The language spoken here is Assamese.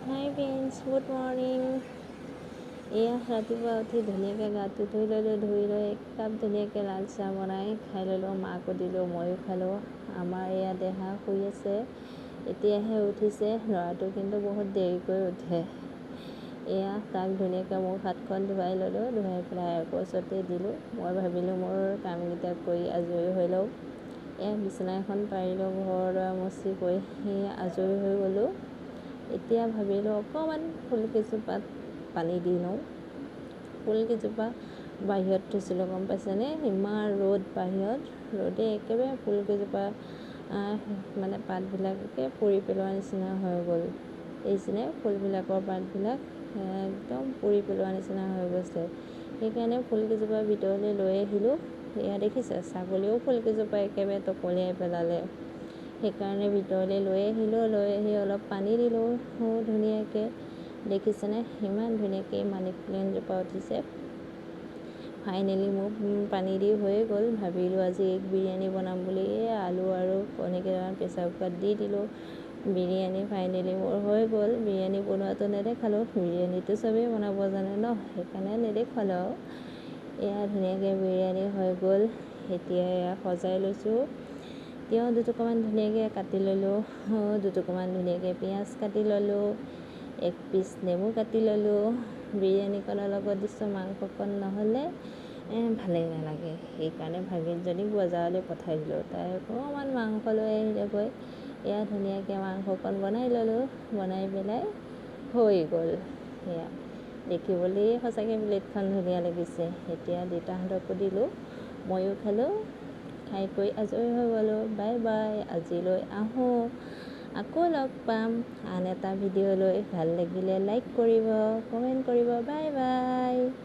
হাই ফ্ৰেণ্ডছ, গুড মৰ্ণিং। এয়া ৰাতিপুৱা উঠি ধুনীয়াকৈ গাটো ধুই ল'লোঁ। ধুই লৈ একাপ ধুনীয়াকৈ লাল চাহ বনাই খাই ল'লোঁ। মাকো দিলোঁ, ময়ো খালোঁ। আমাৰ এয়া দেহা শুই আছে, এতিয়াহে উঠিছে। ল'ৰাটো কিন্তু বহুত দেৰিকৈ উঠে। এয়া তাক ধুনীয়াকৈ মুখ হাতখন ধুৱাই ল'লোঁ, ধুৱাই পেলাই আকৌ ওচৰতে দিলোঁ। মই ভাবিলোঁ মোৰ কামকেইটা কৰি আজৰি হৈ লওঁ। এয়া বিচনা এখন পাৰিলোঁ, ঘৰ দুৱাৰ মচি কৰি আজৰি হৈ গ'লোঁ। এতিয়া ভাবিলোঁ অকণমান ফুলকেইজোপাত পানী দি লওঁ। ফুলকেইজোপা বাহিৰত থৈছিলোঁ, গম পাইছেনে? ইমান ৰ'দ বাহিৰত, ৰ'দে একেবাৰে ফুলকেইজোপা মানে পাতবিলাক একে পুৰি পেলোৱা নিচিনা হৈ গ'ল। দেখিছেনে? ফুলবিলাকৰ পাতবিলাক একদম পুৰি পেলোৱা নিচিনা হৈ গৈছে। সেইকাৰণে ফুলকেইজোপা ভিতৰলৈ লৈ আহিলোঁ। এয়া দেখিছে, ছাগলীয়েও ফুলকেইজোপা একেবাৰে টকলিয়াই পেলালে। সেইকাৰণে ভিতৰলৈ লৈ আহিলোঁ। লৈ আহি অলপ পানী দিলোঁ ধুনীয়াকৈ। দেখিছেনে, ইমান ধুনীয়াকৈ মানি প্লেণ্টজোপা উঠিছে। ফাইনেলি মোৰ পানী দি হৈয়ে গ'ল। ভাবিলোঁ আজি এগ বিৰিয়ানী বনাম বুলি। এই আলু আৰু কণী কেইটামান প্ৰেছাৰ কুকাৰত দি দিলোঁ। বিৰিয়ানী ফাইনেলি মোৰ হৈ গ'ল। বিৰিয়ানী বনোৱাটো নেদেখালোঁ, বিৰিয়ানীটো চবেই বনাব জানে ন, সেইকাৰণে নেদেখুৱালোঁ আৰু। এয়া ধুনীয়াকৈ বিৰিয়ানী হৈ গ'ল। এতিয়া এয়া সজাই লৈছোঁ। তিয়ঁহ দুটুকুৰামান ধুনীয়াকৈ কাটি ল'লোঁ, দুটুকুৰামান ধুনীয়াকৈ পিঁয়াজ কাটি ল'লোঁ, এক পিচ নেমু কাটি ল'লোঁ। বিৰিয়ানীকণৰ লগত দিছোঁ মাংসকণ, নহ'লে ভালেই নালাগে। সেইকাৰণে ভাগিনজনীক বজাৰলৈ পঠাই দিলোঁ, তাই অকণমান মাংস লৈ আহিলেগৈ। এয়া ধুনীয়াকৈ মাংসকণ বনাই ল'লোঁ, বনাই পেলাই হৈ গ'ল। সেয়া দেখিবলৈ সঁচাকৈ প্লেটখন ধুনীয়া লাগিছে। এতিয়া দেউতাহঁতকো দিলোঁ, ময়ো খালোঁ। খাই কৰি আজৰি হৈ গ'লোঁ। বাই বাই, আজিলৈ আহোঁ। আকৌ লগ পাম আন এটা ভিডিঅ' লৈ। ভাল লাগিলে লাইক কৰিব, কমেণ্ট কৰিব। Bye bye.